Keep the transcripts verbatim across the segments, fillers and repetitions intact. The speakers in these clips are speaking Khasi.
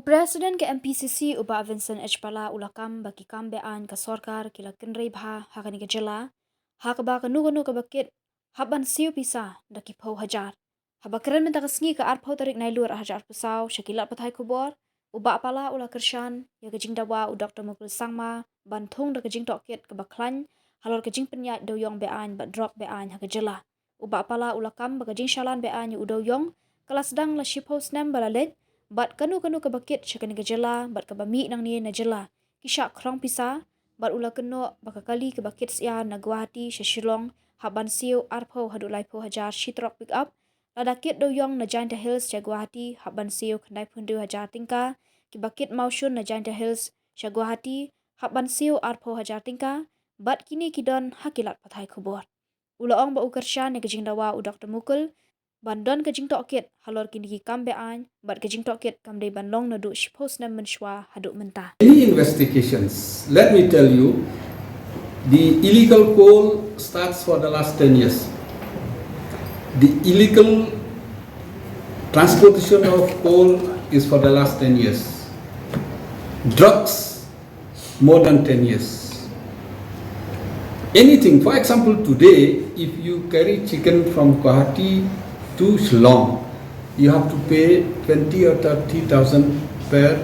President ka M P C C u Bah Vincent H Pala u la kam ba ki kam be-aiñ ka sorkar ki la kynrei bha ha kane ka jylla, ha kaba kano kano kaba kit hap ban siew pisa da ki phew hajar. Haba kren mynta ka sngi ka arphew tarik Nailur arhajar arphew saw sha ki lad pathai khubor, u Bah Pala u la kyrshan ïa ka jingdawa u Doktor Mukul Sangma ban thung da ka jingtohkit kaba khlaiñ halor ka jingpynïaid dewïong be-aiñ bad drok be-aiñ ha ka jylla. U Bah Pala u la kam ba ka jingshalan be-aiñ ïa u dewïong ka la sdang la shiphew snem ba la leit, bad kano kano kaba kit sha kane ka jylla bad kaba mih nangne na jylla ki shah khrong pisa, bad u la kynnoh ba ka kali kaba kit syiar na Guwahati sha Shillong hap ban siew arphew haduh laiphew hajar shi trok pick up, lada kit dewïong na Jaintia Hills sha Guwahati hap ban siew khyndaiphew hynriew hajar tyngka, kiba kit mawshun na Jaintia Hills sha Guwahati hap ban siew arphew hajar tyngka, bad kine ki don ha ki lad pathai khubor. U la ong ba u kyrshan ïa ka jingdawa u Doktor Mukul ban don ka jingtohkit halor kine ki kam be-aiñ, bad ka jingtohkit kam dei ban long naduh shiphew snem mynshuwa haduh mynta. Any investigations, let me tell you, the illegal coal starts for the last ten years. The illegal transportation of coal is for the last ten years. Drugs, more than ten years. Anything, for example, today, if you carry chicken from Guwahati to Shillong, you have to pay twenty or thirty thousand per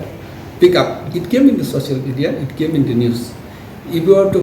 pickup. It came in the social media, it came in the news. If you are to